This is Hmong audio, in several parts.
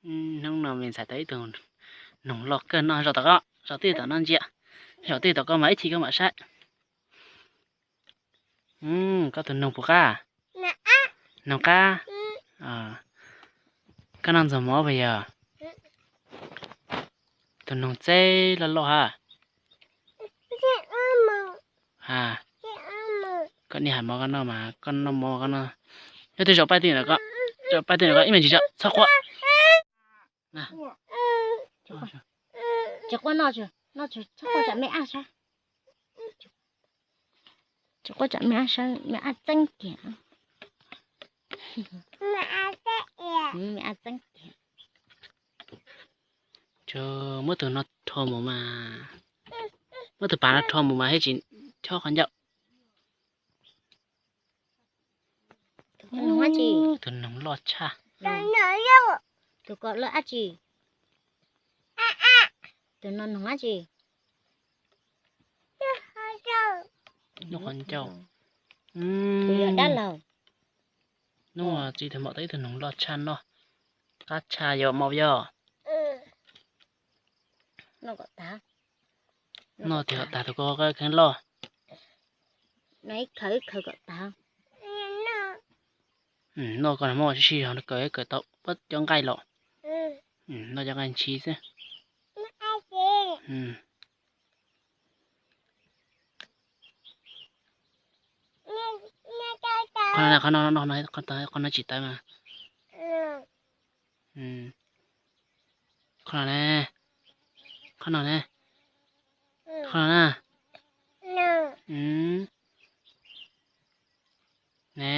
Hnub no me ntxhais tau ib tug noog loj kawg no, zaum tom koj, zaum twj tom no ntsia, zaum twj tom koj mas ib chim koj mam saib. Koj tus noog puas qab? Noog qab. Koj noj ntxuag mov puas yog? Tus noog txeb loj loj ha. Ha, koj niaj hais mov koj noj mas, koj noj mov koj noj. Yog twb zaum paj tij no koj, zaum paj tij no koj ib me ntsis tso, txhob quaj. Tsis quaj, noj, noj, txhob quaj tsam me ab saib. Tsis quaj tsam me ab saib, me ab txeeb kiag. Me ab txeeb kiag. Muab tus no rho mus mas, muab tus pav no rho mus mas thiaj tsis chob qhov ncauj. Tus noog loj tshaj. Tus ko loj dab tsi? Tus no noog dab tsi? Noj qhov ncauj. Tus yog dab laug. Hnub txiv tus maum tau ib tug noog loj tshaj noj, qab tshaj yom maum yog. Noj tias kom tag tus ko kheev loj. Noj ib khaws ib khaws kom tag. Noj koj muab sib sib zog kawm kawm tau pab cov nqaij los. Noj cov nqaij ntshis xwb. Qhov no, qhov no tsis tawv mas. Qhov no ne, qhov no ne, qhov no na. Ne.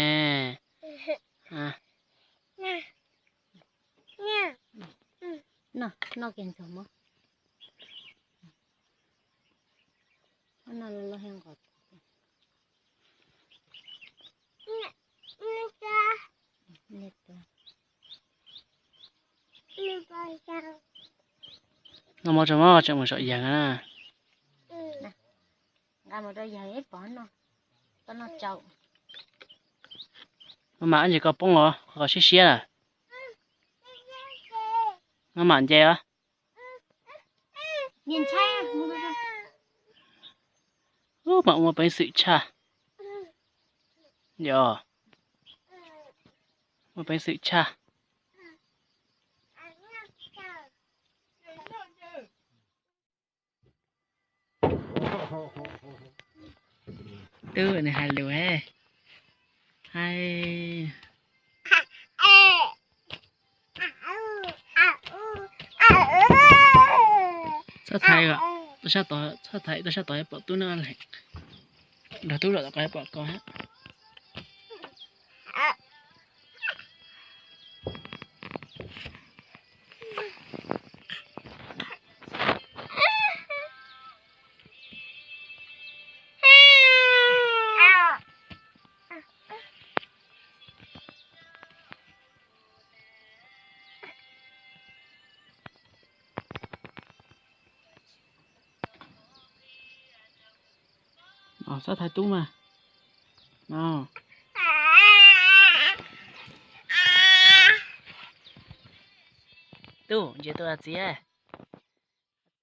Noj, noj kiag ntxuag mov. Noj los los he nqos. Noj mov tso mov tseem mus saum yees na. Nqa mus rau yawg ib pov noj, koj noj tsau. Maj mam ntsis koj poob os, koj siab siab na. Maj mam nce os. Ub, mas ua peev xwm tshaj. Yog, ua peev xwm tshaj. Tub nws hais lus, hais. Txhob thaiv, txhob thaiv, txhob thaiv, pom tub noj leeg. Nrog tub los kom pom koj. Txhob thaiv tub mas. Tub, ntsia tub a txiv.